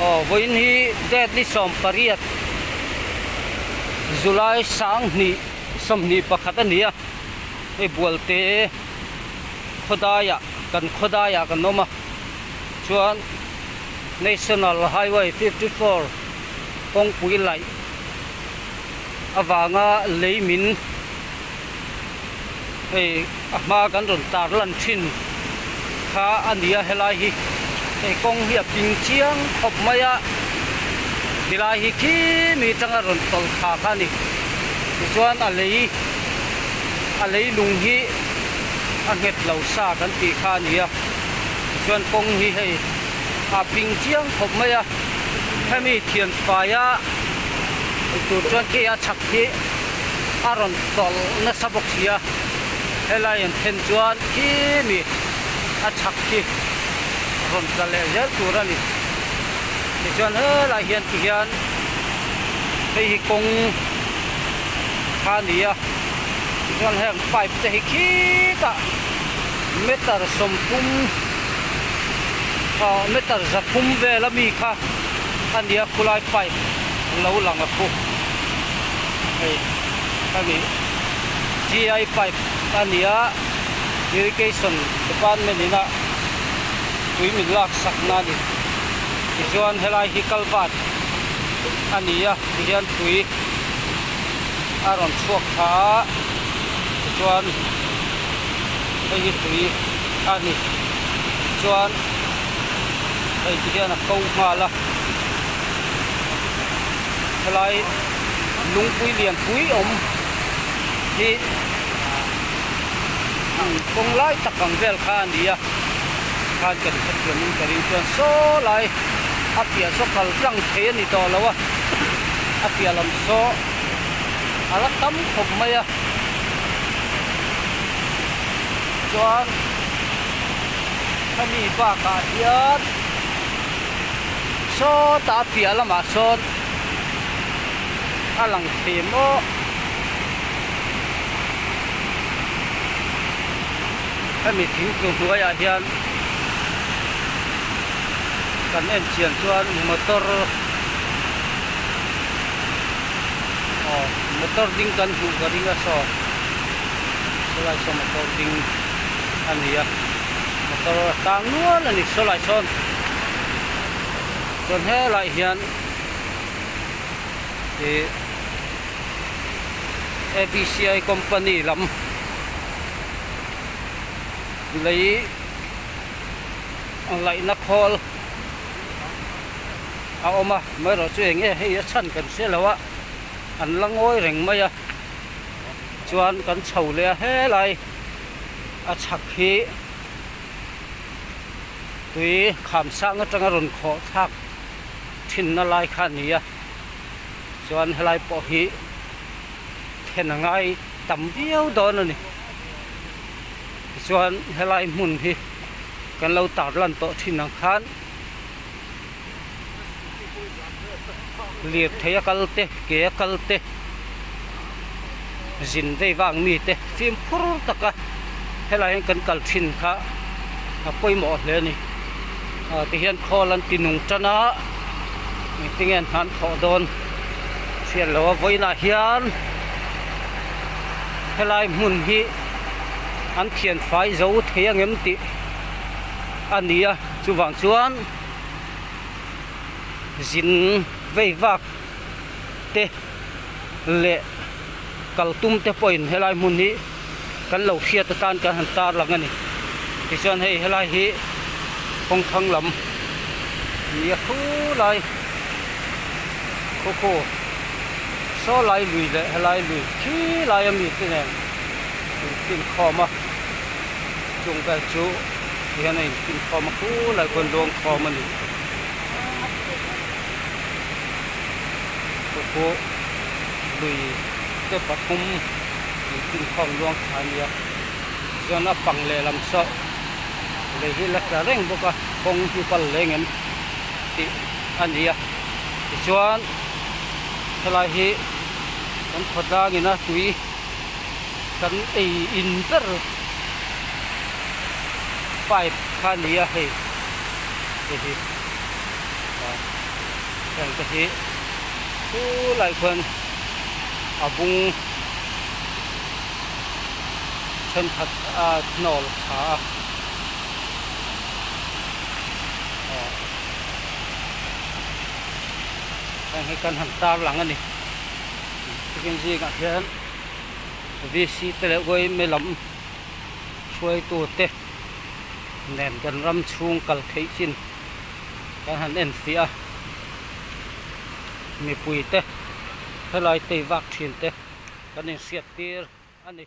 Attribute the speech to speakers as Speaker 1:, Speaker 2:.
Speaker 1: Aw vawiin hi date ni 18 July 20 21 a ni a, hei Bualte khawdaiah kan khawdaiah kan awm a chuan National Highway 54 kawngpui laih avanga lei min hei a hma kan rawn tar lan thin kha a ni a helai hi hei kawng hi a ping chiang khawp mai a tilai hi khi mi atanga rawn tawlh thla kha a ni tichuan a lei a lei lung hi a nghet lo sa kan tih kha a ni a tichuan kawng hi hei a ping chiang khawp mai a hemi thian faia tur chuan khi a chhak hi a rawn tawlh nasa bawk si a helai an then chuan khi mi a chhak khi rawn tla leh zel tur a ni tichuan helai hian ti hian hei hi kawng kha a ni a tichuan heng pipe te hi khitah meter 30 ah meter 300 vel ami kha a ni a khulai pipe lo lang a khu hei hemi GI pipe a ni a irrigation department in a tui min lak sak na a ni tichuan helai hi culvert a ni a tihian tui a rawn chhuak thla a tichuan hei hi tui a ni chuan hei ti hian a ko nghal a helai lungpui lian pui awm hi kawng lai tak ang vel kha a ni a khan kan hrethiam in ka ring chuan saw lai a piah saw kal tlang thei a ni tawh lo a a piah lam saw a la tam khawp mai a chuan hemi bakah hian sawtah a piah lamah sawn a lang thei maw hemi thingtlung hnuaiah hian kan en chian chuan motor aw motor ding kan hmuh ka ring a saw sawlai saw motor ding a ni a motor a tang nual a ni sawlai sawn chuan helaiah hian ih A_B_C_I company lam lei laihna khawl a awm a amaherawhchu eng nge hei a chhan kan hre lo a an la ngawi reng mai a chuan kan chho leh a helai a chhak hi tui kham sang atanga rawn khawh thlak thinna lai kha a ni a chuan helai pawh hi then a ngai tam viau dawn a ni tichuan helai hmun hi kan lo tar lan tawh thin ang khan lirthei a kal te ke a kal te zin vei vang mi te fimkhur taka helai hian kan kal thin kha a pawimawh hle a ni ah tihian khawl an ti nung tan a engtinge an hman thawh dawn hriat loh a vawiinah hian helai hmun hi an thian fai zo thei angem tih a ni a chuvang chuan zin vei vak te leh kal tum te pawhin helai hmun hi kan lo hriat atan kan han tar lang a ni tichuan hei helai hi kawng thlang lam ni a thu lai khaw khaw saw lai lui leh helai lui khi lai a mi te nen in fin khawm a chung vel chu tihian a in fin khawm a khu lai khawn luang khawm a ni khaw khaw lui te pathum in fin khawm luang thla a nia chuan a pang lehlam saw lei hi la tla reng bawk a kawng hi pal leng em tih a ni a tichuan helai hi kan khawtlang ina tui kan ei in ber pipe kha a ni a hei hei hi. Heng te hi chulai khuan a bung thenkhat a hnawl thla a aw heng hi kan han tar lang a ni tukin zingah hian VC te leh uaime lam hruaitu te nen kan ram chhung kal theih chin kan han en fiah a mipui te helai tei vak thin te kan inhriat tir a ni.